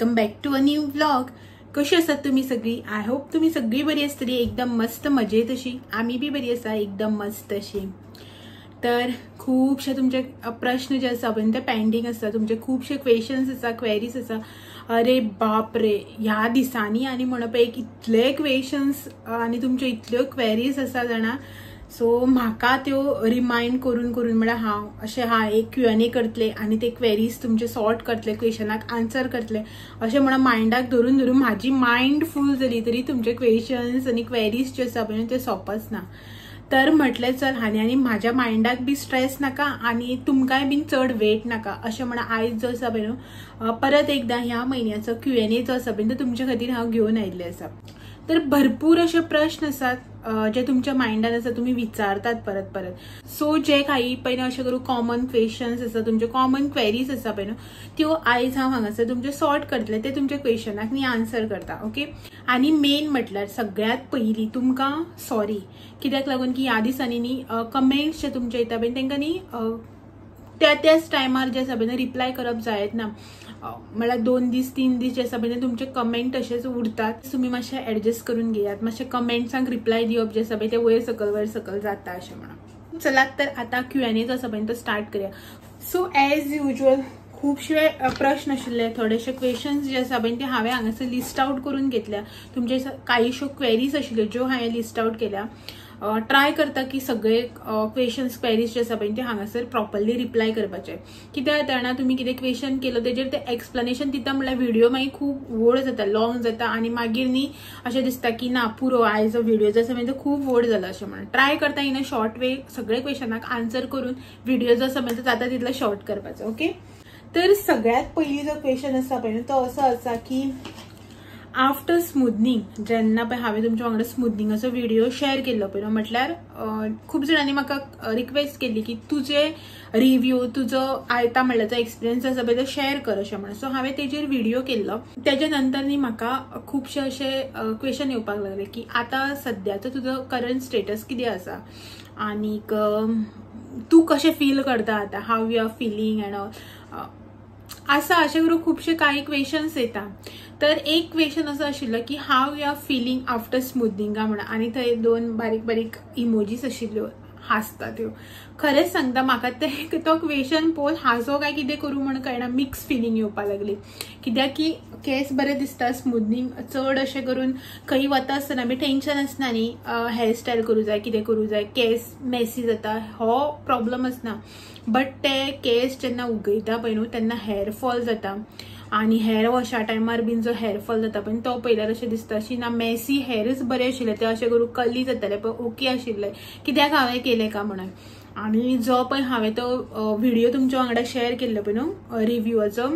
Welcome back to a new vlog. कशी आसात तुम्ही सगळी? I hope तुम्ही सगळी बरी आसतली, एकदम मस्त मजेत अशी. आमी बी बरी आसा, एकदम मस्त अशी. तर खुबशे तुमचे प्रश्न जे आसा पळय ते पेंडींग आसा, तुमचे खुबशे क्वेशन्स आसा, क्वेरीज आसा. अरे बाप रे, ह्या दिसांनी आनी म्हणप एक इतले क्वेशन्स आनी तुमच्यो इतल्यो क्वेरीज आसा जाणा. सो म्हाका त्यो रिमायंड करून करून म्हळ्यार हांव अशें हा एक क्यू एन ए करतले आनी ते क्वेरीज तुमचे सॉर्ट करतले, क्वेशनाक आन्सर करतले अशें म्हणून मायंडाक धरून धरून म्हाजी मायंड फूल जाली तरी तुमचे क्वेशन्स आनी क्वेरीज ज्यो आसा पळय ते सोंपच ना. तर म्हटलें चल आनी आनी म्हाज्या मायंडाक बी स्ट्रेस नाका आनी तुमकांय बीन चड वेट नाका अशें म्हणून आयज जो आसा पळय न्हू परत एकदां ह्या म्हयन्याचो क्यू एन ए जो आसा पळय तो तुमच्या खातीर हांव घेवन आयिल्लें आसा. तर भरपूर अशे प्रश्न आसात जे तुमच्या मायंडान आसा, तुमी विचारतात परत परत. सो जे काही पळय अशें करून कॉमन क्वेशन्स आसा, तुमचे कॉमन क्वेरीज आसा पळय न्हू त्यो आयज हांव हांगासर तुमचे सॉर्ट करतले, ते तुमच्या क्वेशनाक न्ही आन्सर करता. ओके, आनी मेन म्हटल्यार सगळ्यांत पयलीं तुमकां सॉरी, कित्याक लागून की ह्या दिसांनी न्ही कमेंट्स जे तुमचे येता पळय तांकां न्ही त्या त्याच टायमार जे आसा पळय रिप्लाय करप जायत ना. म्हळ्यार 2 दीस 3 दीस जे आसा पळय तुमचे कमेंट तशेंच उरतात. तुमी मातशें एडजस्ट करून घेयात, मातशें कमेंट्सांक रिप्लाय दिवप जे आसा पळय ते वयर सकयल जाता अशें म्हणून. चलात तर आतां क्यू एन ए जो आसा पळय तो स्टार्ट करया. सो एज युजल खुबशे प्रश्न आशिल्ले, थोडेशे क्वेशन्स जे आसा पळय ते हांवें हांगासर लिस्ट आवट करून घेतल्या. तुमचे कांयश्यो क्वेरीज आशिल्ल्यो ज्यो हांवें लिस्ट आवट केल्या. ट्राय करता की सगळे क्वेशन्स क्वेरीज जे आसा पळय ते हांगासर प्रॉपरली रिप्लाय करपाचे. कित्याक जाणा तुमी कितें क्वेशन केलो तेजेर ते एक्सप्लेनेशन दिता म्हळ्यार व्हिडिओ मागीर खूब व्हड जाता, लॉंग जाता आनी मागीर न्ही अशें दिसता की ना पुरो आयजो व्हिडिओ जो आसा पळय तो खूब व्हड जाला अशें म्हणून. ट्राय करता इन अ शॉर्ट वे सगळे क्वेशनाक आन्सर करून व्हिडिओ जो आसा पळय तो जाता तितलो शॉर्ट करपाचो. ओके, तर सगळ्यांत पयलीं जो क्वेशन आसा पळय तो असो आसा की आफ्टर स्मुदनींग, जेन्ना पळय हांवें तुमच्या वांगडा स्मुदनिंगाचो व्हिडिओ शेअर केल्लो पळय न्हू, म्हटल्यार खूब जाणांनी म्हाका रिक्वेस्ट केल्ली की तुजे रिव्यू, तुजो आयता म्हणल्यार एक्सपिरियन्स आसा पळय तो शेअर कर अशें म्हणून. सो हांवें तेजेर व्हिडिओ केल्लो. तेज्या नंतर न्ही म्हाका खुबशे अशे क्वेशन येवपाक लागले की आतां सद्याचो तुजो करंट स्टेटस कितें आसा आनीक तूं कशें फील करता आतां, how you are feeling and all आसा अशें करून खुबशे कांय क्वेशन्स येता. तर एक क्वेशन असो आशिल्लो की how you are feeling after स्मुदनिंगा म्हणून, आनी थंय 2 बारीक बारीक इमोजीस आशिल्ल्यो हांसता त्यो. खरेंच सांगता म्हाका ते तो क्वेशन पळोवन हांसो काय कितें करूं म्हण कळना, मिक्स फिलींग येवपाक लागली. कित्याक की केस बरें दिसता, स्मुदनींग चड अशें करून खंय वता आसतना बी टेंशन आसना न्ही, हेअरस्टायल करूं जाय, कितें करूं जाय, केस मेसी जाता हो प्रॉब्लम आसना. बट ते केस जेन्ना उगयता पळय न्हू तेन्ना हेअर फॉल जाता आनी हेअर वॉशा टायमार बीन जो हेअर फॉल जाता पळय तो पळयल्यार अशें दिसता अशी ना मेसी हेरच बरें आशिल्लें ते अशें करून कल्ली जाताले पळय ओके आशिल्लें, कित्याक हांवें केलें का म्हणून. आनी जो पळय हांवें तो व्हिडिओ तुमच्या वांगडा शेअर केल्लो पळय न्हू रिव्यूवाचो,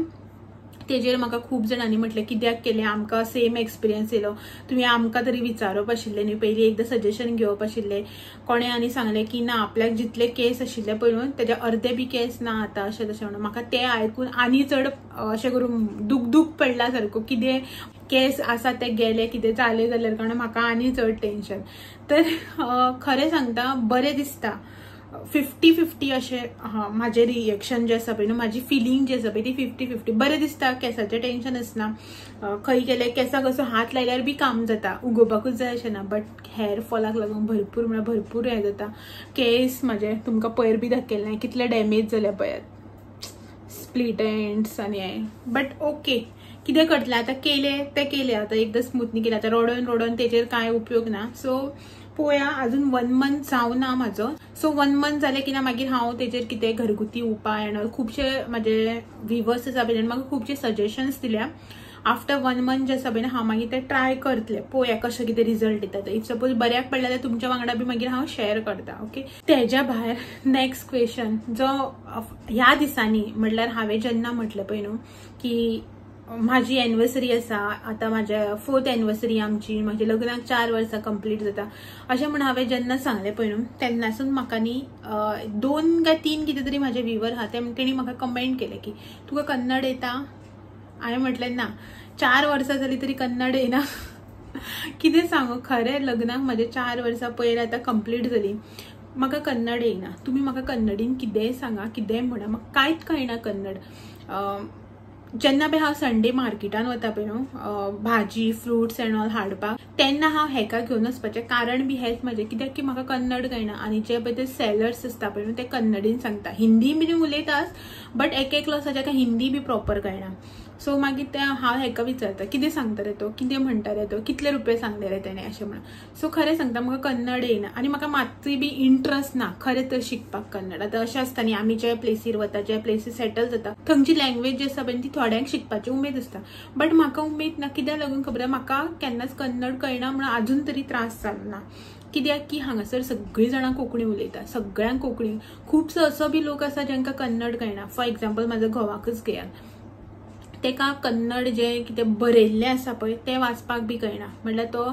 तेजेर म्हाका खूब जाणांनी म्हटलें कित्याक केलें, आमकां सेम एक्सपिरियन्स येयलो, तुमी आमकां तरी विचारप आशिल्लें न्ही, पयलीं एकदां सजेशन घेवप आशिल्लें. कोणें आनी सांगलें की ना आपल्याक जितले केस आशिल्ले पळय न्हू तेजे अर्दे बी केस ना आतां अशें तशें म्हणून. म्हाका तें आयकून आनी चड अशें करून दुख पडला सारको, कितें केस आसा ते गेले, कितें जालें जाल्यार, कारण म्हाका आनी चड टेंशन. तर खरें सांगता बरें दिसता, 50-50 अशें म्हाजें रिएक्शन जें आसा पळय न्हू, म्हाजी फिलींग जी आसा पळय ती 50-50. बरें दिसता, केसाचें टेंशन आसना, खंय गेलें केसाक असो हात लायल्यार बी काम जाता, उगोवपाकूच जाय अशें ना. बट हेअर फॉलाक लागून भरपूर म्हळ्यार भरपूर हें जाता. केस म्हाजे तुमकां पयर बी दाखयलें कितले डॅमेज जाल्या पळयात, स्प्लीट एंड्स आनी हें. बट ओके, कितें करतलें आतां, केलें तें केलें, आतां एकदां स्मुथनी केलें, आतां रडोन रडोन तेजेर कांय उपयोग ना. सो पळोवया, अजून 1 मंथ जावना म्हाजो. सो 1 मंथ जालें की ना मागीर हांव तेजेर कितें घरगुती उपाय आनी खुबशे म्हाजे व्हिवर्स आसा पळय म्हाका खुबशे सजेशन्स दिल्या. आफ्टर 1 मंथ जे आसा पळय हांव मागीर ते ट्राय करतलें, पळोवया कशें कितें रिजल्ट येता. If suppose बऱ्याक पडलें जाल्यार तुमच्या वांगडा बी मागीर हांव शेअर करता. ओके, तेज्या भायर नेक्स्ट क्वेशन जो ह्या दिसांनी म्हटल्यार हांवें जेन्ना म्हटलें पळय न्हू की म्हाजी एनिवर्सरी आसा आतां, म्हाज्या 4th anniversary आमची, म्हाज्या लग्नाक 4 वर्सां कंप्लीट जाता अशें म्हण हांवें जेन्ना सांगलें पळय न्हू तेन्नासून म्हाका न्ही 2 काय 3 कितें तरी म्हाजे व्हिवर आहा तेणी म्हाका कमेंट केलें की तुका कन्नड येता? हांवें म्हटलें ना, 4 वर्सां जालीं तरी कन्नड येना. कितें सांगू, खरें लग्नाक म्हाजे 4 वर्सां पयर आतां कंप्लीट जालीं, म्हाका कन्नड येना. तुमी म्हाका कन्नडीन कितेंय सांगा, कितेंय म्हणा, म्हाका कांयच कळना कन्नड. जेन्ना पळय हांव संडे मार्केटान वता पळय न्हू भाजी फ्रुट्स एंड ऑल हाडपाक तेन्ना हांव हेका घेवन वचपाचें कारण बी हेंच म्हजें, कित्याक की म्हाका कन्नड कळना आनी जे पळय ते सेलर्स आसता पळय न्हू ते कन्नडीन सांगता, हिंदी बी उलयताच बट एक एकलो आसा जाका हिंदी बी प्रॉपर कळना. सो मागीर ते हांव हेका विचारता कितें सांगता रे तो, कितें म्हणटा रे तो, कितले रुपये सांगले रे तेणें अशें म्हणून. सो खरें सांगता म्हाका कन्नड येयना आनी म्हाका मात्तूय बी इंट्रस्ट ना खरें तर शिकपाक कन्नड. आतां अशें आसता न्ही आमी जे प्लेसीर वता जे प्लेसीर सेटल जाता थंयची लँग्वेज जी आसता पळय ती थोड्यांक शिकपाची उमेद आसता, बट म्हाका उमेद ना. कित्याक लागून खबर आसा, म्हाका केन्नाच कन्नड कळना म्हणून आजून तरी त्रास जालो ना, कित्याक की हांगासर सगळीं जाणां कोंकणी उलयता, सगळ्यांक कोंकणी. खुबसो असो बी लोक आसा जांकां कन्नड कळना. फॉर एग्जाम्पल म्हाज्या घोवाकच घेयात, तेका कन्नड जें कितें बरयल्लें आसा पळय तें वाचपाक बी कळना. म्हणल्यार तो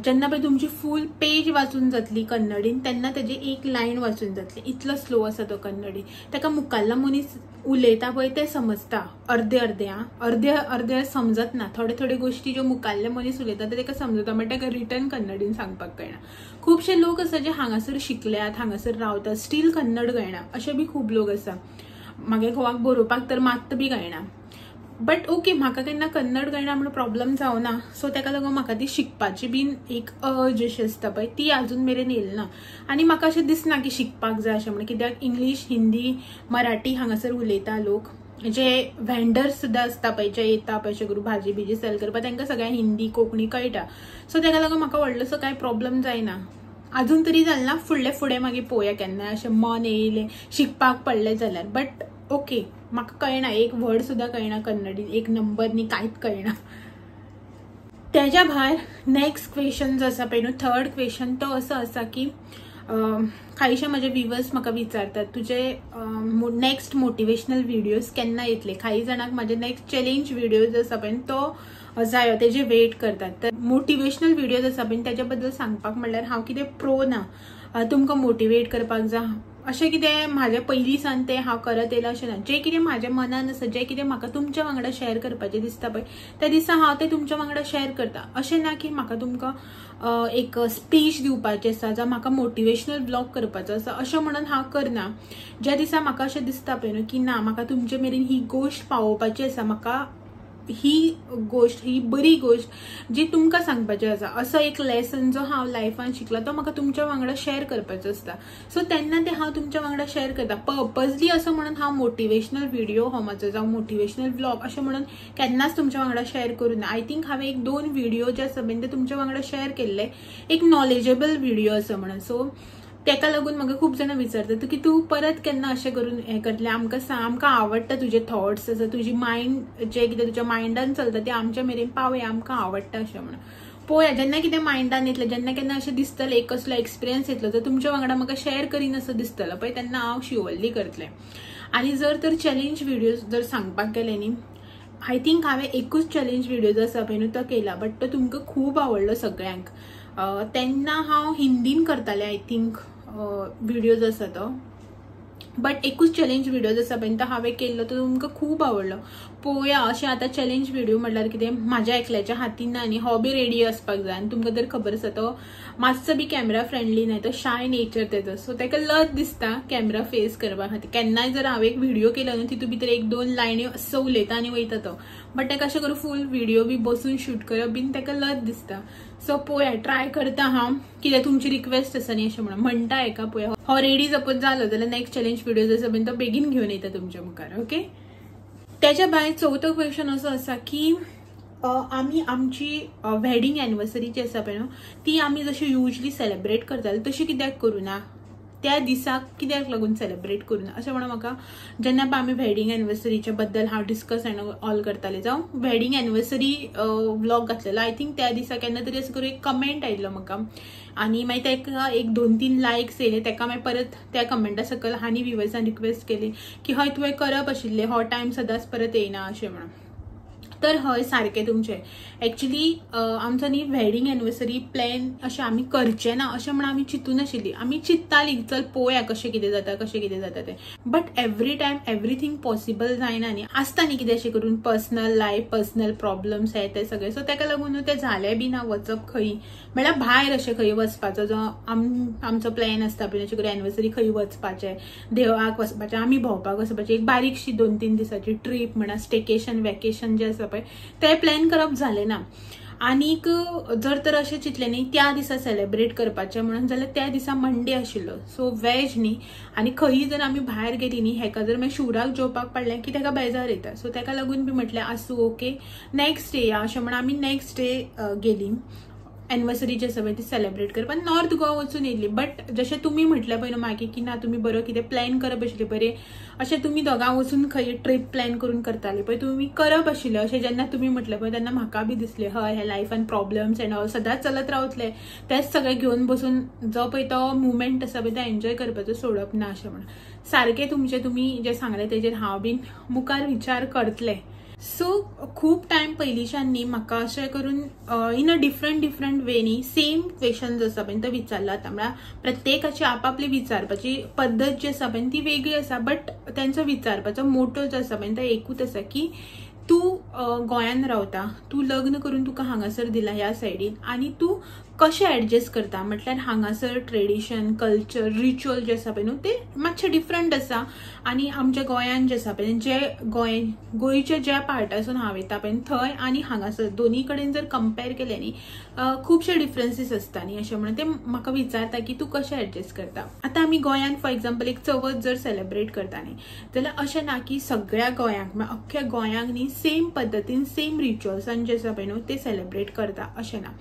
जेन्ना पळय तुमची फूल पेज वाचून जातली कन्नडीन तेन्ना तेजी एक लायन वाचून जातली, इतलो स्लो आसा तो कन्नडीन. तेका मुखाल्लो मनीस उलयता पळय तें समजता अर्दे अर्दे, आं अर्दे अर्दे समजत ना, थोडे थोडे गोश्टी ज्यो मुखाल्ले मनीस उलयता ते तेका समजता, बट तेका रिटर्न कन्नडीन सांगपाक कळना. खुबशे लोक आसा जे हांगासर शिकल्यात, हांगासर रावतात, स्टील कन्नड कळना अशे बी खूब लोक आसा. म्हागे घोवाक बरोवपाक तर मात्त बी कळना, बट ओके म्हाका केन्ना कन्नड कळना म्हणून प्रॉब्लम जावना. सो तेका लागून म्हाका ती शिकपाची बीन एक अर्ज अशी आसता पळय ती आजून मेरेन येयली ना आनी म्हाका अशें दिसना की शिकपाक जाय अशें म्हणून, कित्याक इंग्लीश हिंदी मराठी हांगासर उलयता लोक, जे व्हेंडर्स सुद्दां आसता पळय जे येता पळय अशें करून भाजी बिजी सेल करपाक तांकां सगळ्यांक हिंदी कोंकणी कळटा. सो तेका लागून म्हाका व्हडलोसो कांय प्रॉब्लम जायना आजून तरी जालें ना. फुडले फुडें मागीर पळोवया केन्नाय अशें मन येयलें शिकपाक पडलें जाल्यार, बट ओके म्हाका कळना, एक वर्ड सुद्दां कळना कन्नडीन, एक नंबर न्ही कांयच कळना. तेज्या भायर नेक्स्ट क्वेश्चन जो आसा पळय न्हू थर्ड क्वेश्चन तो असो आसा की कांयशे म्हजे व्युवर्स म्हाका विचारतात तुजे नेक्स्ट मोटिवेशनल व्हिडियोज केन्ना येतले. काही जाणांक म्हाजे नेक्स्ट चॅलेंज व्हिडियोज आसा पळय तो जायो तेजे वेट करतात. तर मोटिवेशनल व्हिडियोज आसा पळय तेज्या बद्दल सांगपाक म्हणल्यार हांव कितें प्रो ना, तुमकां मोटिवेट करपाक जाय अशें कितें म्हाज्या पयलीं सावन तें हांव करत येयलां अशें ना. जें कितें म्हाज्या मनान आसा, जें कितें म्हाका तुमच्या वांगडा शेअर करपाचें दिसता पळय त्या दिसा हांव तें तुमच्या वांगडा शेअर करता. अशें ना की म्हाका तुमकां एक स्पीच दिवपाचें आसा जावं म्हाका मोटिवेशनल ब्लॉग करपाचो आसा अशें म्हणून हांव करना. ज्या दिसा म्हाका अशें दिसता पळय न्हू की ना म्हाका तुमचे मेरेन ही गोश्ट पावोवपाची आसा, म्हाका ही गोश्ट ही बरी गोश्ट जी तुमकां सांगपाची आसा, असो एक लेसन जो हांव लायफान शिकला तो म्हाका तुमच्या वांगडा शेअर करपाचो आसता. सो तेन्ना ते हांव तुमच्या वांगडा शेअर करता. पर्पजली असो म्हणून हांव मोटिवेशनल व्हिडिओ हो म्हजो जावं मोटिवेशनल व्लॉग अशें म्हणून केन्नाच तुमच्या वांगडा शेअर करूं ना. I think हांवें एक दोन व्हिडिओ जे आसा पळय ते तुमच्या वांगडा शेअर केल्ले, एक नॉलेजेबल व्हिडिओ असो म्हणून. सो तेका लागून म्हाका खूब जाणां विचारतात की तूं परत केन्ना अशें करून हें करतलें, आमकां सांग, आमकां आवडटा तुजे थॉट्स आसा, तुजी मायंड जें कितें तुज्या मायंडान चलता तें आमच्या मेरेन पावया, आमकां आवडटा अशें म्हणून. पळोवया जेन्ना कितें मायंडान येतलें, जेन्ना केन्ना अशें दिसतलें एक कसलो एक्सपिरियन्स येतलो जो तुमच्या वांगडा म्हाका शेअर करीन असो दिसतलो पळय तेन्ना हांव शिवल्ली करतलें. आनी जर तर चॅलेंज व्हिडियोज जर सांगपाक गेलें न्ही, I think हांवें एकूच चॅलेंज व्हिडियो जो आसा पळय न्हू तो केला, बट तो तुमकां खूब आवडलो सगळ्यांक. तेन्ना हांव हिंदीन करतालें I think videos आसा तो, बट एकूच चॅलेंज व्हिडियोज आसा पळय तो हांवें केल्लो तो तुमकां खूब आवडलो. पळोवया अशें आतां चॅलेंज व्हिडियो म्हणल्यार कितें म्हाज्या एकल्याच्या हातीन ना न्ही, हो बी रेडी आसपाक जाय आनी तुमकां तर खबर आसा तो मातसो बी कॅमेरा फ्रेंडली न्हय, तो शाय नेचर तेजो. सो ताका लज दिसता कॅमेरा फेस करपा खातीर. केन्नाय जर हांवें एक व्हिडियो केलो न्हू तितून भितर एक दोन लायनी असो उलयता आनी वयता तो, बट ताका अशें करून फूल व्हिडियो बी बसून शूट करप बीन ताका लज दिसता. सो पळोवया ट्राय करता हांव, कितें तुमची रिक्वेस्ट आसा न्ही अशें म्हणून म्हणटा हेका. पळोवया हो रेडी सपोज जालो जाल्यार नेक्स्ट चॅलेंज व्हिडियोज आसा पळय तो बेगीन घेवन येता तुमच्या मुखार. ओके, तेज्या भायर चवथो क्वेश्चन असो आसा की आमी आमची वेडिंग एनिवर्सरी जी आसा पळय न्हू ती आमी जशी युजली सेलेब्रेट करताले तशी कित्याक करूं ना, त्या दिसाक कित्याक लागून सेलेब्रेट करूं ना अशें म्हणून म्हाका जेन्ना पळय आमी वेडिंग एनिवर्सरीच्या बद्दल हांव डिस्कस एंड ऑल करतालें जावं वेडिंग एनिवर्सरी व्लॉग घातलेलो I think त्या दिसा केन्ना तरी अशें करून एक कमेंट आयिल्लो म्हाका आनी मागीर ताका एक 2-3 लायक्स येयले. ताका मागीर परत त्या कमेंटा सकयल आनी व्युवर्सान रिक्वेस्ट केली की हय तुवें करप आशिल्लें, हो टायम सदांच परत येयना अशें म्हणून. तर हय सारकें तुमचें एक्चुली आमचो न्ही वेडिंग एनिवर्सरी प्लॅन अशें आमी करचें ना अशें म्हण आमी चिंतूं नाशिल्ली. आमी चिंत्ताली चल पळोवया कशें कितें जाता कशें कितें जाता तें, but every time everything possible जायना न्ही, आसता न्ही कितें अशें करून पर्सनल लायफ पर्सनल प्रॉब्लम्स हे ते सगळे. सो ताका लागून न्हू तें जालें बी ना वचप खंय, म्हळ्यार भायर अशें खंय वचपाचो जो आमचो प्लॅन आसता पळय अशें करून एनिवर्सरी खंय वचपाचें, देवळाक वचपाचें, आमी भोंवपाक वचपाचें, एक बारीकशी 2-3 दिसांची ट्रीप म्हणा स्टेकेशन वेकेशन जें आसा पळय तें प्लॅन करप जालें ना. आनीक जर तर अशें चिंतलें न्ही त्या दिसा सेलेब्रेट करपाचें म्हणून जाल्यार त्या दिसा मंडे आशिल्लो, सो वेज न्ही, आनी खंयी जर आमी भायर गेली न्ही हेका जर मागीर शिवराक जेवपाक पडलें की तेका बेजार येता, सो तेका लागून बी म्हटलें आसूं ओके नेक्स्ट डे या अशें म्हण आमी नेक्स्ट डे गेली एनिवर्सरी जी आसा पळय ती सेलेब्रेट करपाक नॉर्थ गोवा वचून येयली. बट जशें तुमी म्हटलें पळय न्हू मागीर की ना तुमी बरो कितें प्लॅन करप आशिल्लें बरें, अशें तुमी दोगां वचून खंय ट्रीप प्लॅन करून करताली पळय तुमी करप आशिल्लें अशें जेन्ना तुमी म्हटलें पळय तेन्ना म्हाका बी दिसलें हय हे लायफान प्रॉब्लम्स एंड ऑल सदांच चलत रावतले, तेच सगळें घेवन बसून जो पळय तो मुवमेंट आसा पळय तो एन्जॉय करपाचो सोडप ना अशें म्हणून सारकें तुमचें तुमी जें सांगलें तेजेर हांव बीन मुखार विचार करतलें. सो खूब टायम पयलींच्यान न्ही म्हाका अशें करून in a different different way न्ही सेम क्वेश्चन जो आसा पळय तो विचारला जाता, म्हळ्यार प्रत्येकाची आपापली विचारपाची पद्दत जी आसा पळय ती वेगळी आसा, बट तेंचो विचारपाचो मोटो जो आसा पळय तो एकूच आसा की तूं गोंयान रावता, तूं लग्न करून तुका हांगासर दिला ह्या सायडीन आनी तूं कशें एडजस्ट करता, म्हटल्यार हांगासर ट्रेडिशन कल्चर रिच्युअल जे आसा पळय न्हू ते मातशे डिफरंट आसा आनी आमच्या गोंयान जे आसा पळय जे गोंयच्या ज्या पार्टासून हांव येता पळय थंय आनी हांगासर दोनी कडेन जर कंपेर केलें न्ही खुबशे डिफरन्सीस आसता न्ही अशें म्हणून ते म्हाका विचारता की तूं कशें एडजस्ट करता. आतां आमी गोंयान फॉर एग्जाम्पल एक चवथ जर सेलेब्रेट करता न्ही जाल्यार अशें ना की सगळ्या गोंयांक म्हळ्यार अख्ख्या गोंयांक न्ही सेम पद्दतीन सेम रिच्युअल्सान जे आसा पळय न्हू ते सेलेब्रेट करता अशें ना.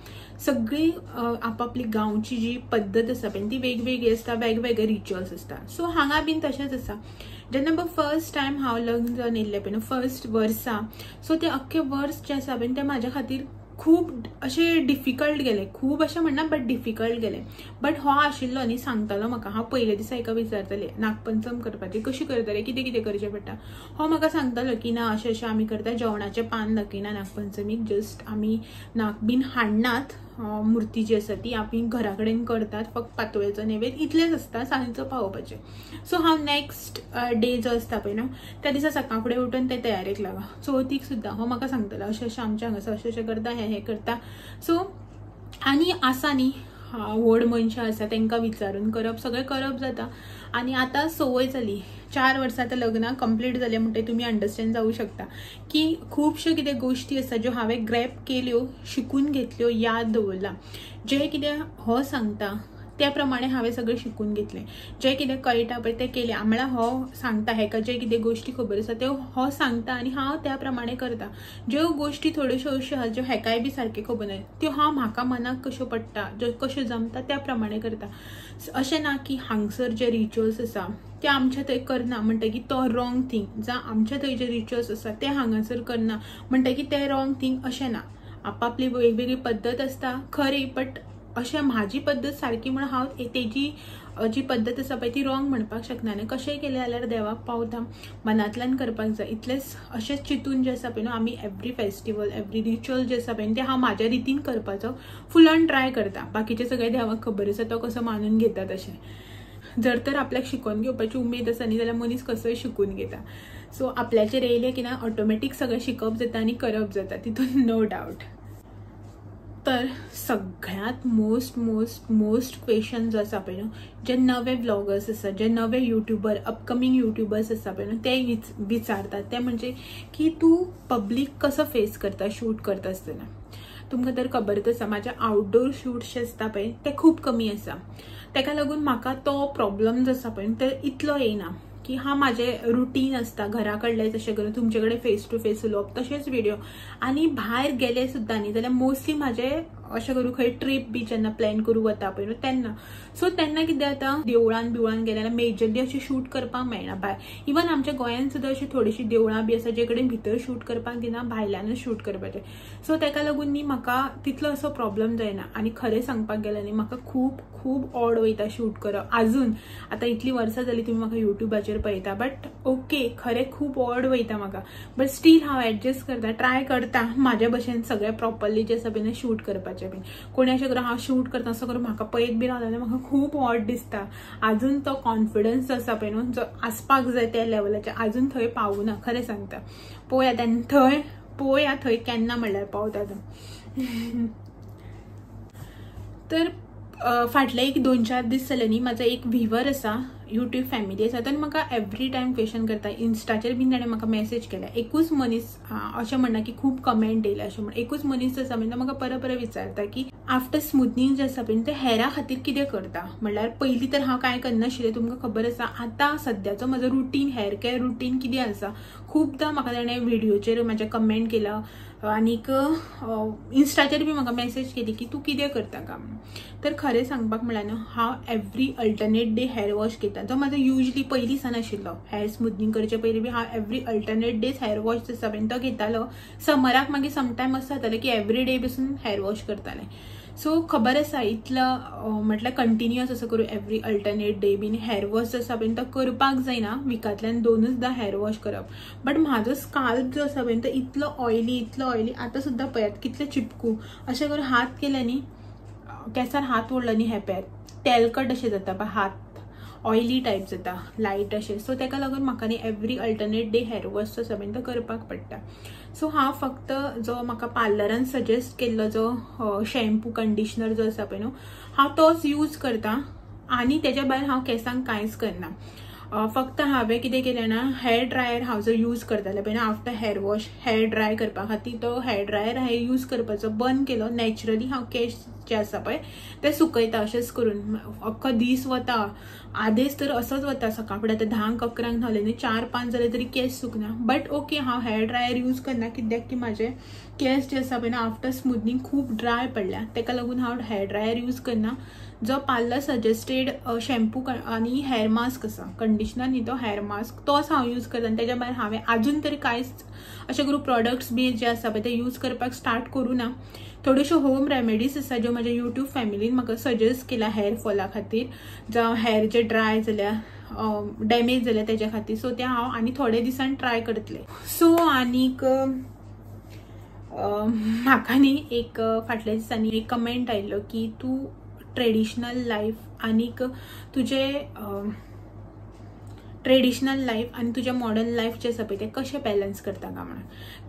सगळी आपापली गांवची जी पद्दत आसा पळय ती वेगवेगळी आसता, वेगवेगळे रिच्युअल्स आसता. सो हांगा बीन तशेंच आसा. जेन्ना पळय फर्स्ट टायम हांव लग्न जावन येयल्लें पळय न्हू फर्स्ट वर्सा, सो ते अख्खे वर्स जें आसा पळय तें म्हाज्या खातीर खूब अशें डिफिकल्ट गेलें, खूब अशें म्हणना बट डिफिकल्ट गेलें. बट हो आशिल्लो न्ही सांगतालो म्हाका, हांव पयले दिसा हेका विचारतालें नागपंचम करपाची कशी करतले कितें कितें करचें पडटा, हो म्हाका सांगतालो की ना अशें अशें आमी करता, जेवणाचें पान दाखयना नागपंचमीक, जस्ट आमी नाग बीन हाडनात, मुर्ती जी आसा ती आमी घरा कडेन करतात, फक्त पातोळेचो नैवेद्य इतलेंच आसता सांजचो पावोवपाचें. सो हांव नेक्स्ट डे जो आसता पळय न्हू त्या दिसा सकाळ फुडें उठून ते तयारेक लागो. चवथीक सुद्दां हो म्हाका सांगतालो अशें अशें आमच्या हांगासर अशें अशें करता, हें हें करता. सो आनी आसा न्ही व्हड मनशां आसा तांकां विचारून करप सगळें करप जाता. आनी आतां संवय जाली, 4 वर्सां आतां लग्नाक कंप्लीट जालें म्हणटकीर तुमी अंडरस्टँड जावं शकता की खुबश्यो कितें गोश्टी आसा ज्यो हांवें ग्रॅप केल्यो, शिकून घेतल्यो, याद दवरला. जें कितें हो सांगता त्या प्रमाणे हांवें सगळें शिकून घेतलें, जें कितें कळटा पळय तें केलें. म्हळ्यार हो सांगता हेका जे कितें गोश्टी खबर आसा त्यो हो सांगता आनी हांव त्या प्रमाणे करता. ज्यो गोश्टी थोड्योश्यो अश्यो आसा ज्यो हेकाय बी सारक्यो खबर ना त्यो हांव म्हाका मनाक कश्यो पडटा ज्यो कश्यो जमता त्या प्रमाणे करता. अशें ना की हांगसर जे रिच्युअल्स आसा ते आमच्या थंय करना म्हणटकीर तो रॉंग थींग, जावं आमच्या थंय जे रिच्युअल्स आसा ते हांगासर करना म्हणटकीर ते रॉंग थींग अशें ना. आपापली वेगवेगळी पद्दत आसता खरी, बट अशें म्हाजी पद्दत सारकी म्हण हांव तेजी जी पद्दत आसा पळय ती रॉंग म्हणपाक शकना. आनी कशेंय केलें जाल्यार देवाक पावता, मनांतल्यान करपाक जाय इतलेंच. अशेंच चिंतून जें आसा पळय न्हू आमी एवरी फेस्टिवल एवरी रिच्युअल जें आसा पळय तें हांव म्हाज्या रितीन करपाचो फूल ऑन ट्राय करता. बाकीचें सगळें देवाक खबर आसा तो कसो मानून घेता तशें. जर तर आपल्याक शिकोवन घेवपाची उमेद आसा न्ही जाल्यार मनीस कसोय शिकून घेता. सो आपल्याचेर येयलें की ना ऑटोमॅटीक सगळें शिकप जाता आनी करप जाता, तितून नो डावट. तर सगळ्यांत मोस्ट मोस्ट मोस्ट क्वेश्चन जो आसा पळय न्हू जे नवे व्लॉगर्स आसा, जे नवे युट्युबर अपकमींग युट्युबर्स आसा पळय न्हू ते विचारतात ते म्हणजे की तूं पब्लीक कसो फेस करता शूट करता आसतना. तुमकां तर खबरच आसा म्हाजे आउटडोर शूट्स जे आसता पळय ते खूब कमी आसा, ताका लागून म्हाका तो प्रॉब्लम जो आसा पळय ते इतलो येयना की हा म्हाजें रुटीन आसता घरा कडलें तशें करून तुमचे कडेन फेस टू फेस उलोवप तशेंच व्हिडियो, आनी भायर गेले सुद्दां न्ही जाल्यार मोस्टली म्हाजे अशें करून खंय ट्रीप बी जेन्ना प्लॅन करूं वता पळय न्हू तेन्ना. सो तेन्ना कितें जाता, देवळान बिवळान गेले जाल्यार मेजरली अशें शूट करपाक मेळना भायर. इवन आमच्या गोंयान सुद्दां अशी थोडीशी देवळां बी आसा जे कडेन भितर शूट करपाक दिना, भायल्यानूच शूट करपाचें. सो ताका लागून न्ही म्हाका तितलो असो प्रॉब्लम जायना. आनी खरें सांगपाक गेल्यार न्ही म्हाका खूब खूब ऑड वयता शूट करप. आजून आतां इतलीं वर्सां जालीं तुमी म्हाका युट्यूबाचेर पळयता, बट ओके खरें खूब ऑड वयता म्हाका, बट स्टील हांव एडजस्ट करता, ट्राय करता म्हाज्या भशेन सगळें प्रॉपरली जें आसा पळय शूट करपाचें बीन. कोणी अशें करून हांव शूट करता असो करून म्हाका पळयत बी रावता जाल्यार म्हाका खूब ऑड दिसता. आजून तो कॉन्फिडन्स आसा पळय न्हू जो आसपाक जाय त्या लेवलाचेर आजून थंय पावूना, खरें सांगता. पळोवया तेन्ना थंय, पळोवया थंय केन्ना म्हणल्यार पावता तो. तर फाटले एक 2-4 दीस जाले न्ही, म्हाजो एक व्हीवर आसा, युट्यूब फॅमिली आसा, ताणें म्हाका एवरी टायम क्वेश्चन करता. इन्स्टाचेर बीन ताणें म्हाका मॅसेज केल्या. एकूच मनीस अशें म्हणना की खूब कमेंट येयले अशें म्हण, एकूच मनीस आसा म्हणजे म्हाका परत परत विचारता की आफ्टर स्मुथनींग जें आसा पळय तें हेरा खातीर कितें करता. म्हणल्यार पयलीं तर हांव कांय करनाशिल्लें, तुमकां खबर आसा. आतां सद्याचो म्हजो रुटीन, हेअर केअर रुटीन कितें आसा, खुबदां म्हाका ताणें व्हिडियोचेर म्हाज्या कमेंट केला आनीक इन्स्टाचेर बी म्हाका मॅसेज केली की तूं कितें करता काय म्हणून. तर खरें सांगपाक म्हणल्यार न्हू हांव every alternate day hair wash घेता, जो म्हाजो युजली पयलीं सान आशिल्लो. हेअर स्मुथनींग करचे पयलीं बी हांव every alternate days hair wash जो आसा पळय तो घेतालो. समराक मागीर समटायम अशें जातालें की एवरी डे बसून हेअर वॉश करतालें. सो खबर आसा इतलो म्हटल्यार कंटिन्युअस असो करूं एवरी अल्टरनेट डे बीन हेअर वॉश जो आसा पळय तो करपाक जायना, विकांतल्यान 2च हेअर वॉश करप. बट म्हाजो स्काल्प जो आसा पळय तो इतलो ऑयली, इतलो ऑयली, आतां सुद्दां पळयात कितले चिपकू अशें करून हात केले न्ही, केंसार हात ओडलो न्ही हेप्यार तेलकट अशें जाता, पळय हात ऑयली टायप जाता, लायट अशें. सो ताका लागून म्हाका न्ही every alternate day hair wash जो आसा पळय तो करपाक पडटा. सो हांव फक्त जो म्हाका पार्लरान सजेस्ट केल्लो जो शॅम्पू कंडिशनर जो आसा पळय न्हू हांव तोच यूज करता आनी तेज्या भायर हांव केंसांक कांयच करना. फक्त हांवें कितें केलें ना, हेअर ड्रायर हांव जो यूज करतालें पळय ना after hair wash hair dry करपा खातीर, तो हेअर ड्रायर हांवें यूज करपाचो बंद केलो. नॅचरली हांव केंस जे आसा पळय ते सुकयता अशेंच करून, अख्खो दीस वता, आदेस तर असोच वता. सकाळ फुडें आतां 10-11 न्हालें न्ही, 4-5 जाले तरी केंस सुकना. बट ओके हांव हेअर ड्रायर यूज करना, कित्याक की म्हाजे केंस जे आसा पळय ना आफ्टर स्मुथनींग खूब ड्राय पडल्या, ताका लागून हांव हेअर ड्रायर यूज करना. जो पार्लर सजेस्टेड शॅम्पू आनी हेअर मास्क आसा, कंडिशनर न्ही तो हेअर मास्क, तोच हांव यूज करता. आनी तेज्या भायर हांवें आजून तरी कांयच अशें करून प्रोडक्ट्स बी जे आसा पळय ते यूज करपाक स्टार्ट करूं ना. थोड्योश्यो होम रेमेडीज आसा ज्यो म्हाज्या युट्यूब फॅमिलीन म्हाका सजेस्ट केला हेअर फॉला खातीर, जावं हेअर जे ड्राय जाल्या, डॅमेज जाल्या तेज्या खातीर. सो ते हांव आनी थोडे दिसान ट्राय करतलें. सो आनीक म्हाका न्ही एक फाटल्या दिसांनी एक कमेंट आयिल्लो की तूं ट्रेडिशनल लायफ आनीक तुजें ट्रेडिशनल लायफ आनी तुजें मॉडर्न लायफ जें आसा पळय तें कशें बॅलन्स करता काय म्हणून.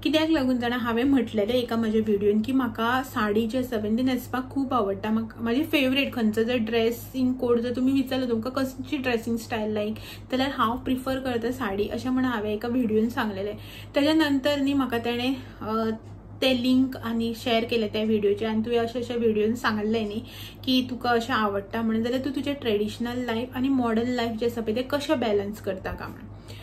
कित्याक लागून जाणा, हांवें म्हटलेलें एका म्हाज्या व्हिडियोन की म्हाका साडी जी आसा पळय ती न्हेसपाक खूब आवडटा. म्हाका म्हाजी फेवरेट खंयचो जर ड्रेसिंग कोड जर तुमी विचारलो तुमकां कसली ड्रेसिंग स्टायल लायक, जाल्यार हांव प्रिफर करता साडी अशें म्हणून हांवें एका व्हिडियोन सांगलेलें. तेज्या नंतर न्ही म्हाका तेणें ते लिंक आनी शेअर केले त्या व्हिडियोचे, आनी तुवें अशें अशें व्हिडियोन सांगलें न्ही की तुका अशें आवडटा म्हणून, जाल्यार तूं तुजें ट्रेडिशनल लायफ आनी मॉडर्न लायफ जें आसा पळय तें कशें बॅलन्स करता काय म्हणून.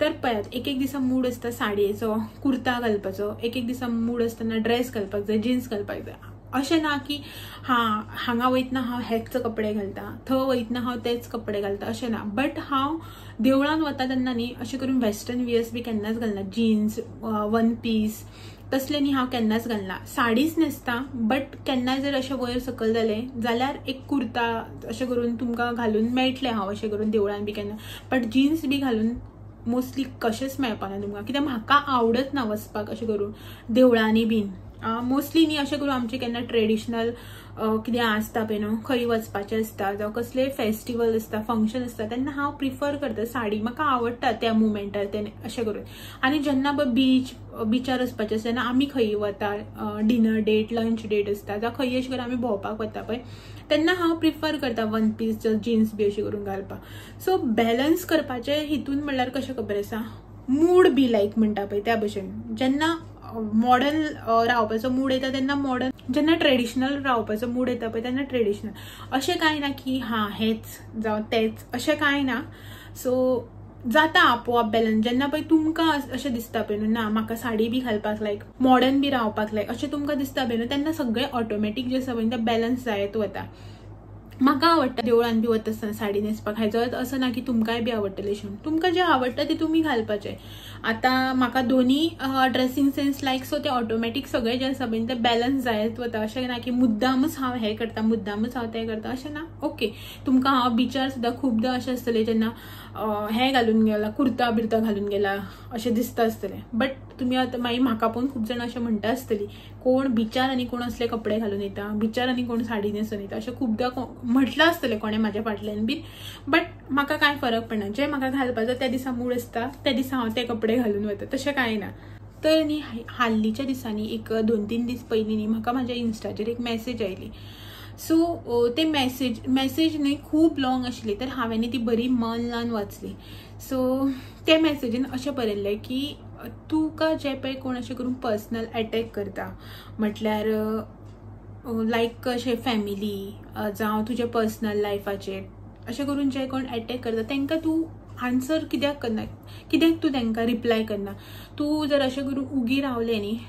तर पळयात एक एक दिसा मूड आसता साडयेचो, कुर्ता घालपाचो, एक एक दिसा मूड आसतना ड्रेस घालपाक जाय, जिन्स घालपाक जाय. अशें ना की हां हांगा वयतना हांव हेच कपडे घालता, थंय वयतना हांव तेच कपडे घालता, अशें ना. बट हांव देवळान वता तेन्ना न्ही अशें करून वेस्टर्न वियर्स बी केन्नाच घालना, जिन्स वन पीस तसले न्ही हांव केन्नाच घालना. साडीच न्हेसता, बट केन्नाय जर अशें वयर सकयल जालें जाल्यार एक कुर्ता अशें करून तुमकां घालून मेळटलें हांव अशें करून देवळान बी केन्ना. बट जिन्स बी घालून मोस्टली कशेंच मेळपाना तुमकां, कित्याक म्हाका आवडत ना वचपाक अशें करून देवळांनी बीन. मोस्टली न्ही अशें करून आमचें केन्ना ट्रेडिशनल कितें आसता पळय न्हू, खंय वचपाचें आसता जावं कसलें फेस्टिवल आसता, फंक्शन आसता, तेन्ना हांव प्रिफर करता साडी, म्हाका आवडटा त्या मुमेंटार तें अशें करून. आनी जेन्ना पळय बिचार वचपाचें आसता तेन्ना आमी खंय वता, डिनर डेट, लंच डेट आसता जावं खंय अशें करून आमी भोंवपाक वता पळय, तेन्ना हांव प्रिफर करता वन पीस जिन्स बी अशें करून घालपाक. सो बॅलन्स करपाचें हितून म्हणल्यार कशें खबर आसा, मूड बी लायक म्हणटा पळय त्या भशेन. जेन्ना मॉडर्न रावपाचो मूड येता तेन्ना मॉडर्न, जेन्ना ट्रेडिशनल रावपाचो मूड येता पळय तेन्ना ट्रेडिशनल. अशें कांय ना की हां हेच जावं तेच, अशें कांय ना. सो जाता आपोआप बॅलन्स. जेन्ना पळय तुमकां अशें दिसता पळय न्हू ना म्हाका साडी बी घालपाक लायक, मॉडर्न बी रावपाक लायक अशें तुमकां दिसता पळय न्हू, तेन्ना सगळें ऑटोमॅटीक जें आसा पळय तें बॅलन्स जायत वता. म्हाका आवडटा देवळान बी वता आसतना साडी न्हेसपाक, हाजो अर्थ असो ना की तुमकांय बी आवडटलें अशें म्हणून. तुमकां जें आवडटा तें तुमी घालपाचें. आतां म्हाका दोनी ड्रेसिंग सेन्स लायक, सो तें ऑटोमॅटीक सगळें जें आसा पळय तें बॅलन्स जायत वता. अशें ना की मुद्दामच हांव हें करता, मुद्दामच हांव तें करता, अशें ना. ओके, तुमकां हांव बिचार सुद्दां खुबदां अशें आसतलें जेन्ना हें घालून गेला, कुर्ता बिर्ता घालून गेला अशें दिसता आसतलें. बट तुमी आतां मागीर म्हाका पळोवन खूब जाणां अशें म्हणटा आसतलीं, कोण बिचार आनी कोण असले कपडे घालून येता, बिचार आनी कोण साडी न्हेसून येता, अशें खुबदां म्हटलां आसतलें कोणें म्हाज्या फाटल्यान बीन. बट म्हाका कांय फरक पडना, जें म्हाका घालपाचो त्या दिसा मूड आसता त्या दिसा हांव ते कपडे घालून वता, तशें कांय ना. तर न्ही हाल्लीच्या दिसांनी एक 2-3 दीस पयलीं न्ही म्हाका म्हाज्या इन्स्टाचेर एक मॅसेज आयली. सो ते मॅसेज न्ही खूब लॉंग आशिल्ली, तर हांवें ती बरी मन लावन वाचली. सो ते मॅसेजीन अशें बरयल्लें की तुका जे पळय कोण अशें करून पर्सनल एटॅक करता, म्हटल्यार लायक अशें फॅमिली जावं तुज्या पर्सनल लायफाचेर अशें करून जे कोण एटॅक करता तांकां तूं आन्सर कित्याक करना, कित्याक तूं तांकां रिप्लाय करना. तूं जर अशें करून उगी रावलें न्ही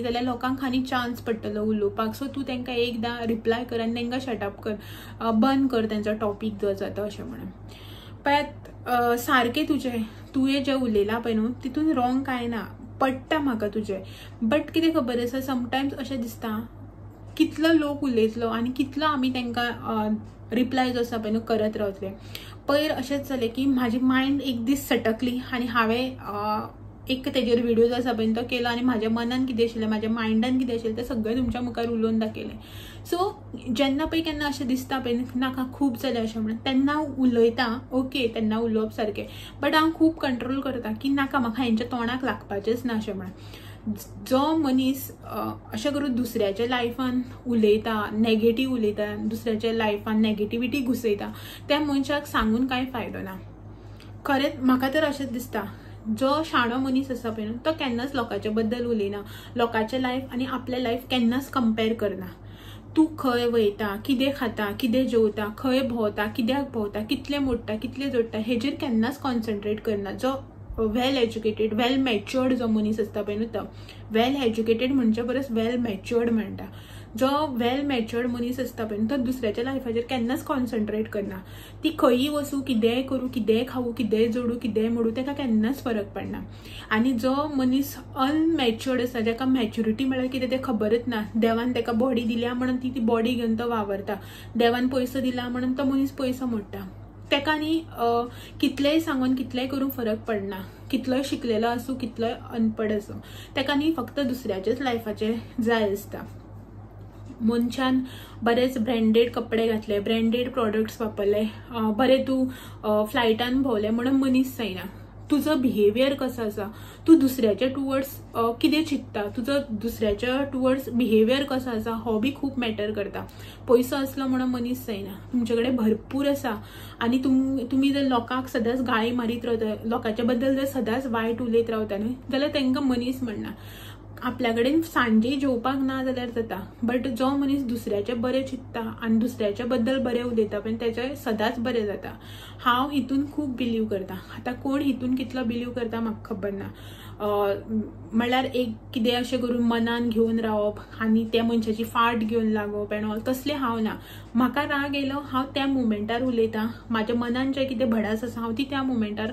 जाल्यार लोकांक आनी चान्स पडटलो उलोवपाक. सो तूं तांकां एकदां रिप्लाय कर आनी तांकां शटअप कर, बंद कर तेंचो टॉपीक जो जाता अशें म्हणून. पळयात सारकें तुजें तुवें जें उलयलां पळय न्हू तितून रॉंग कांय ना, पडटा म्हाका तुजें. बट कितें खबर आसा, समटायम्स अशें दिसता कितलो लोक उलयतलो आनी कितलो आमी तांकां रिप्लाय जो आसा पळय न्हू करत रावतले. पयर अशेंच जालें की म्हाजी मायंड एक दीस सटकली आनी हांवें एक तेजेर व्हिडियो जो आसा पळय तो केलो आनी म्हाज्या मनान कितें आशिल्लें, म्हाज्या मायंडान कितें आशिल्लें तें सगळें तुमच्या मुखार उलोवन दाखयलें. सो जेन्ना पळय केन्ना अशें दिसता पळय नाका खूब जालें अशें म्हणून, तेन्ना उलयता, ओके तेन्ना उलोवप सारकें, बट हांव खूब कंट्रोल करता की नाका म्हाका हेंच्या तोंडाक लागपाचेंच ना अशें म्हणून. जो मनीस अशें करून दुसऱ्याच्या लायफान उलयता, नेगेटीव उलयता, दुसऱ्याच्या लायफान नेगेटिविटी घुसयता, त्या मनशाक सांगून कांय फायदो ना. खरेंच म्हाका तर अशेंच दिसता, जो शाणो मनीस आसा पळय न्हू तो केन्नाच लोकांच्या बद्दल उलयना, लोकांचें लायफ आनी आपलें लायफ केन्नाच कंपेर करना. तूं खंय वयता, कितें खाता, कितें जेवता, खंय भोंवता, कित्याक भोंवता, कितलें मोडटा, कितलें जोडटा, हेजेर केन्नाच कॉन्सन्ट्रेट करना. जो वेल एज्युकेटेड, वेल मॅच्युअर्ड जो मनीस आसता पळय न्हू तो वेल एज्युकेटेड म्हणचे परस वेल मॅच्युअर्ड म्हणटा. जो वेल मॅच्युअर्ड मनीस आसता पळय न्हू तो दुसऱ्याच्या लायफाचेर केन्नाच कॉन्सन्ट्रेट करना. ती खंयी वचूं, कितेंय करूं, कितेंय खावूं, कितेंय जोडूं, कितेंय मोडूं, ताका केन्नाच फरक पडना. आनी जो मनीस अनमॅच्युअर्ड आसा, जाका मॅच्युरिटी म्हळ्यार कितें तें खबरच ना, देवान ताका बॉडी दिल्या म्हणून ती बॉडी घेवन तो वावरता, देवान पयसो दिला म्हणून तो मनीस पयसो मोडटा, ताका न्ही कितलेंय सांगून कितलेंय करूं फरक पडना. कितलोय शिकलेलो आसूं, कितलोय अनपड आसूं, ताका न्ही फक्त दुसऱ्याच्याच लायफाचें जाय आसता. मनशान बरेच ब्रँडेड कपडे घातले, ब्रँडेड प्रोडक्ट्स वापरले, बरें तूं फ्लायटान भोंवलें म्हणून मनीस जायना. तुजो बिहेवियर कसो आसा, तूं दुसऱ्याच्या टुवर्ड्स कितें चिंत्ता, तुजो दुसऱ्याच्या टुवर्ड्स बिहेवियर कसो आसा, हो बी खूब मॅटर करता. पयसो आसलो म्हणून मनीस जायना. तुमचे कडेन भरपूर आसा आनी तुमी जर लोकांक सदांच गाळी मारीत रावता, लोकांच्या बद्दल जर सदांच वायट उलयत रावता न्हय जाल्यार तांकां मनीस म्हणना. आपल्या कडेन सांजे जेवपाक ना जाल्यार जाता, बट जो मनीस दुसऱ्याचें बरें चिंत्ता आनी दुसऱ्याच्या बद्दल बरें उलयता पण तेचें सदांच बरें जाता. हांव हितून खूब बिलीव करता. आतां कोण हितून कितलो बिलीव करता म्हाका खबर ना. म्हणल्यार एक कितें अशें करून मनान घेवन रावप आनी त्या मनशाची फाट घेवन लागप एंड ऑल, तसलें हांव ना. म्हाका राग येयलो हांव त्या मुमेंटार उलयता, म्हाज्या मनान जें कितें भडास आसा हांव ती त्या मुमेंटार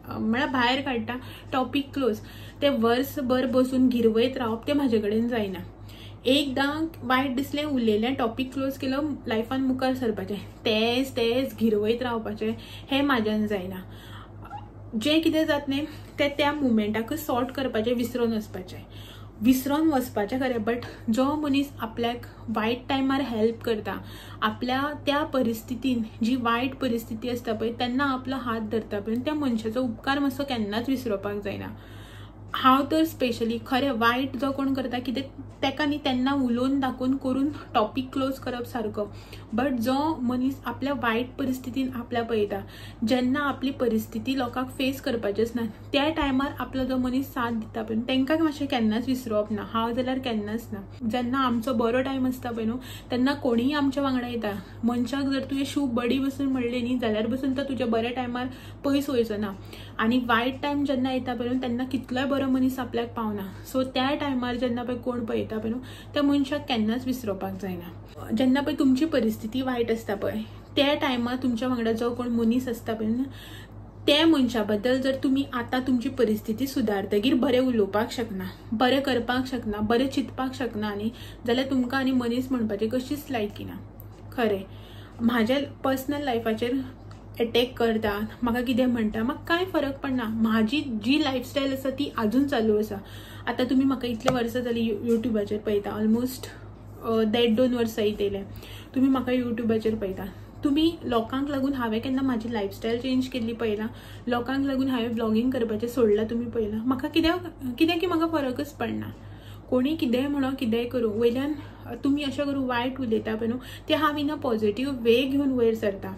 म्हळ्यार भायर काडटा, टॉपीक क्लोज. ते वर्सभर बसून गिरवयत रावप तें म्हाजे कडेन जायना. एकदां वायट दिसलें उलयलें, टॉपीक क्लोज केलो, लायफान मुखार सरपाचें. तेच तेच गिरवयत रावपाचें हें म्हाज्यान जायना. जें कितें जातलें तें त्या मुमेंटाकच सॉर्ट करपाचें, विसरोन वचपाचें, विसरोन वचपाचें खरें. बट जो मनीस आपल्याक वायट टायमार हेल्प करता, आपल्या त्या परिस्थितीन जी वायट परिस्थिती आसता पळय तेन्ना आपलो हात धरता पळय, त्या मनशाचो उपकार मातसो केन्नाच विसरोवपाक जायना. हांव तर स्पेशली खरें वायट जो कोण करता कितें तेका न्ही तेन्ना उलोवन दाखोवन करून टॉपीक क्लोज करप सारको. बट जो मनीस आपल्या वायट परिस्थितीन आपल्या पळयता, जेन्ना आपली परिस्थिती लोकांक फेस करपाची आसना त्या टायमार आपलो जो मनीस साथ दिता पळय तांकां मातशें केन्नाच विसरोवप ना. हांव जाल्यार केन्नाच ना. जेन्ना आमचो बरो टायम आसता पळय न्हू तेन्ना कोणीय आमच्या वांगडा येता. मनशाक जर तुवें शू बडी बसून म्हणलें न्ही जाल्यार बसून तो तुज्या बऱ्या टायमार पयस वयचो ना. आनी वायट टायम जेन्ना येता पळय न्हू तेन्ना कितलोय बरो मनीस आपल्याक पावना. सो त्या टायमार जेन्ना पळय कोण पळयता पळय न्हू त्या मनशाक केन्नाच विसरोवपाक जायना. जेन्ना पळय तुमची परिस्थिती वायट आसता पळय त्या टायमार तुमच्या वांगडा जो कोण मनीस आसता पळय न्हू त्या मनशा बद्दल जर तुमी आतां तुमची परिस्थिती सुदारतगीर बरें उलोवपाक शकना, बरें करपाक शकना, बरें चिंतपाक शकना न्ही जाल्यार तुमकां आनी मनीस म्हणपाची कशीच लायकी ना. खरें म्हाज्या पर्सनल लायफाचेर एटॅक करता, म्हाका कितें म्हणटा, म्हाका कांय फरक पडना. म्हाजी जी लायफस्टायल आसा ती आजून चालू आसा. आतां तुमी म्हाका इतले वर्सां जालीं यूट्यूबाचेर पळयता, ऑलमोस्ट 1.5-2 वर्सां येयले तुमी म्हाका यूट्यूबाचेर पळयता. तुमी लोकांक लागून हांवें केन्ना म्हाजी लायफस्टायल चेंज केल्ली पळयला, लोकांक लागून हांवें व्लॉगींग करपाचें सोडलां तुमी पळयलां. म्हाका कित्याक की म्हाका फरकच पडना. कोणी कितेंय म्हणो कितेंय करूं, वयल्यान तुमी अशें करूं वायट उलयता पळय न्हू तें हांव इन अ पॉझिटीव वे घेवन वयर सरता.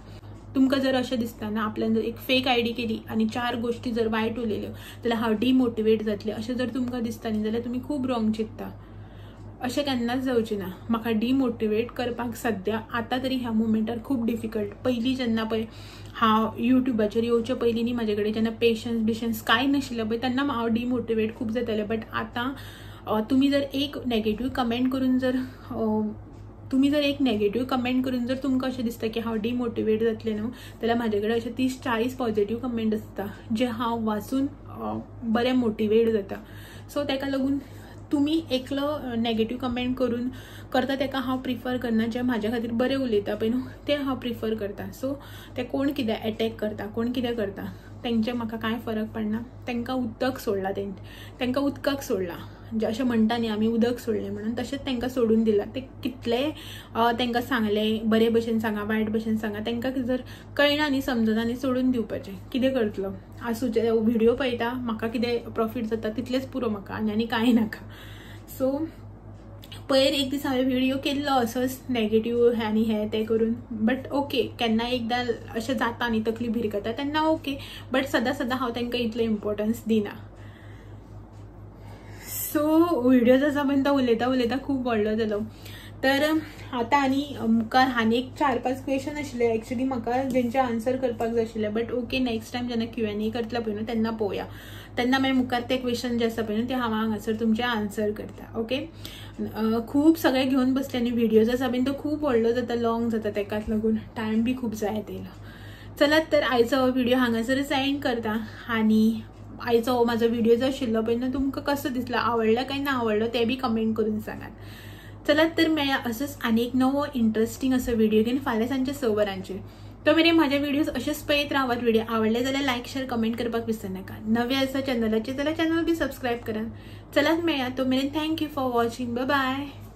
तुमकां जर अशें दिसता ना आपल्यान जर एक फेक आयडी केली आनी 4 गोश्टी जर वायट उलयल्यो जाल्यार हांव डिमोटिवेट जातलें अशें जर तुमकां दिसता न्ही जाल्यार तुमी खूब रॉंग चिंतता. अशें केन्नाच जावचें ना. म्हाका डिमोटिवेट करपाक सद्या आतां तरी ह्या मुमेंटार खूब डिफिकल्ट. पयलीं जेन्ना पळय हांव यूट्यूबाचेर येवचे पयलीं न्ही म्हाजे कडेन जेन्ना पेशन्स बिशन्स कांय नाशिल्लें पळय तेन्ना हांव डिमोटिवेट खूब जातालें. बट आतां तुमी जर एक नेगेटीव कमेंट करून जर जर तुमकां अशें दिसता की हांव डिमोटिवेट जातलें न्हू जाल्यार म्हाजे कडेन अशें 30-40 पॉझिटीव कमेंट आसता जे हांव वाचून बरें मोटिवेट जाता. सो ताका लागून तुमी एकलो नेगेटीव कमेंट करून करता तेका हांव प्रिफर करना. जे म्हाज्या खातीर बरें उलयता पळय न्हू तें हांव प्रिफर करता. सो ते कोण कितें एटॅक करता, कोण कितें करता तेंचे म्हाका कांय फरक पडना. तांकां उदक सोडलां, तांकां उदकाक सोडलां म्हणजे अशें म्हणटा न्ही आमी उदक सोडलें म्हणून, तशेंच तांकां सोडून दिलां. ते कितलें तांकां सांगलें बरे भशेन सांगा वायट भशेन सांगा, तांकां जर कळना न्ही समजना न्ही सोडून दिवपाचें. कितें करतलो आसूं, जे व्हिडियो पळयता म्हाका कितें प्रॉफीट जाता तितलेंच पुरो म्हाका आनी आनी कांय नाका. सो पयर एक दीस हांवें व्हिडियो केल्लो असोच नेगेटीव आनी हें तें करून, बट ओके केन्ना एकदां अशें जाता न्ही तकली भिरकता तेन्ना ओके, बट सदां सदां हांव तांकां इतलें इम्पॉर्टन्स दिना. सो व्हिडियो आसा पळय तो उलयता उलयता खूब व्हडलो जालो. तर आतां आनी मुखार आनी एक 4-5 क्वेश्चन आशिल्ले एक्चुली म्हाका जेंचे आन्सर करपाक जाय आशिल्ले, बट ओके नेक्स्ट टायम जेन्ना Q&A करतले पळय न्हू तेन्ना पळोवया. तेन्ना मागीर मुखार ते क्वेश्चन जे आसा पळय न्हू ते हांव हांगासर तुमचे आन्सर करता. ओके खूब सगळें घेवन बसले आनी व्हिडियोज आसा पळय तो खूब व्हडलो जाता, लॉंग जाता, तेकाच लागून टायम बी खूब जाय येयलो. चलात तर आयचो हो व्हिडियो हांगासरच एंड करता. आनी आयचो हो म्हाजो व्हिडियो जो आशिल्लो पळय न्हू तुमकां कसो दिसलो, आवडलो काय ना आवडलो तें बी कमेंट करून सांगात. चलात तर मेळया असोच आनी एक नवो इंट्रस्टींग असो व्हिडियो घेवन फाल्यां सांजचे 6 वरांचेर. तो मेरेन म्हाजे व्हिडियोज अशेच पळयत रावात. व्हिडियो आवडले जाल्यार लायक शेअर कमेंट करपाक विसरनाका. नवे आसा चॅनलाचेर जाल्यार चॅनल बी सबस्क्रायब करात. चलात मेळया, तो मेरेन thank you for watching, bye.